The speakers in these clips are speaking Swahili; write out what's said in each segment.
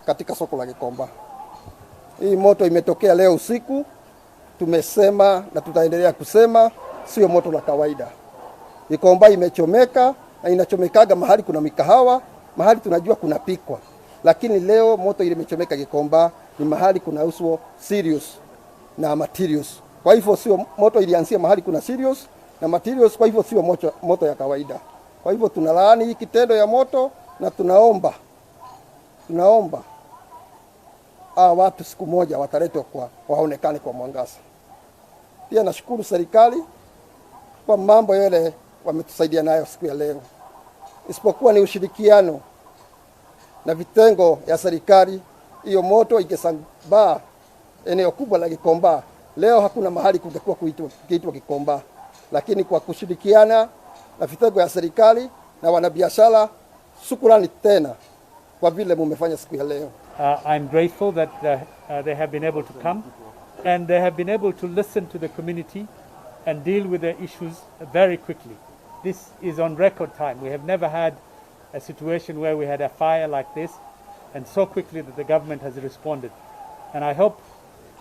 Katika soko la Gikomba. Hii moto imetokea leo usiku, tumesema na tutaendelea kusema sio moto la kawaida. Gikomba imechomeka na inachomekaga mahali kuna mikahawa, mahali tunajua kunapikwa, lakini leo moto ile imechomeka Gikomba ni mahali kunauzwa cereals na materials. Kwa hivyo sio moto ilianzia mahali kuna cereals na materials, kwa hivyo sio moto ya kawaida. Kwa hivyo tunalaani hii kitendo ya moto na tunaomba hawa watu siku moja wataletwa kwa waonekane kwa mwangaza. Pia nashukuru serikali kwa mambo yale wametusaidia nayo siku ya leo, isipokuwa ni ushirikiano na vitengo ya serikali, hiyo moto ingesambaa eneo kubwa la Gikomba. Leo hakuna mahali kungekuwa kuitwa Gikomba, lakini kwa kushirikiana na vitengo ya serikali na wanabiashara, shukrani tena kwa vile mumefanya siku ya leo. I'm grateful that they have been able to come and they have been able to listen to the community and deal with their issues very quickly. This is on record time. We have never had a situation where we had a fire like this and so quickly that the government has responded. And I hope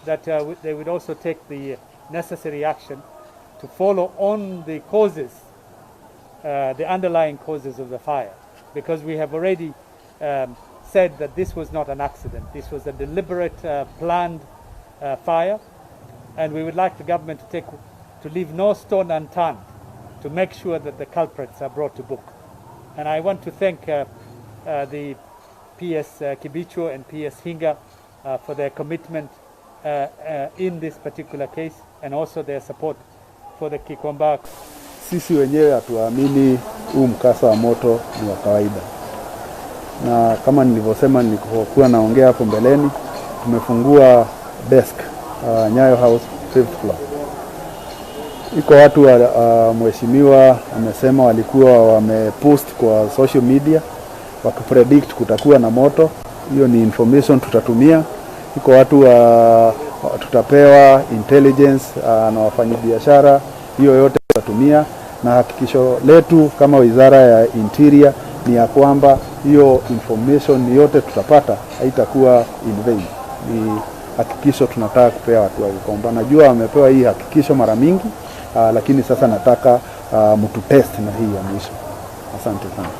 that they would also take the necessary action to follow on the causes, the underlying causes of the fire, because we have already said that this was not an accident. This was a deliberate, planned fire, and we would like the government to leave no stone unturned to make sure that the culprits are brought to book. And I want to thank the PS Kibicho and PS Hinga for their commitment in this particular case and also their support for the Gikomba. Sisi wenyewe hatuamini huu mkasa wa moto ni wa kawaida, na kama nilivyosema nilipokuwa naongea hapo mbeleni, tumefungua desk Nyayo House, fifth floor. Iko watu wa, mheshimiwa amesema walikuwa wamepost kwa social media wakipredict kutakuwa na moto. Hiyo ni information tutatumia. Iko watu wa, tutapewa intelligence na wafanyabiashara, hiyo yote tutatumia, na hakikisho letu kama Wizara ya Interior ni ya kwamba hiyo information yote tutapata haitakuwa in vain. Ni hakikisho tunataka kupea watu wa Gikomba. Najua wamepewa hii hakikisho mara mingi, lakini sasa nataka mtu test na hii ya mwisho. Asante sana.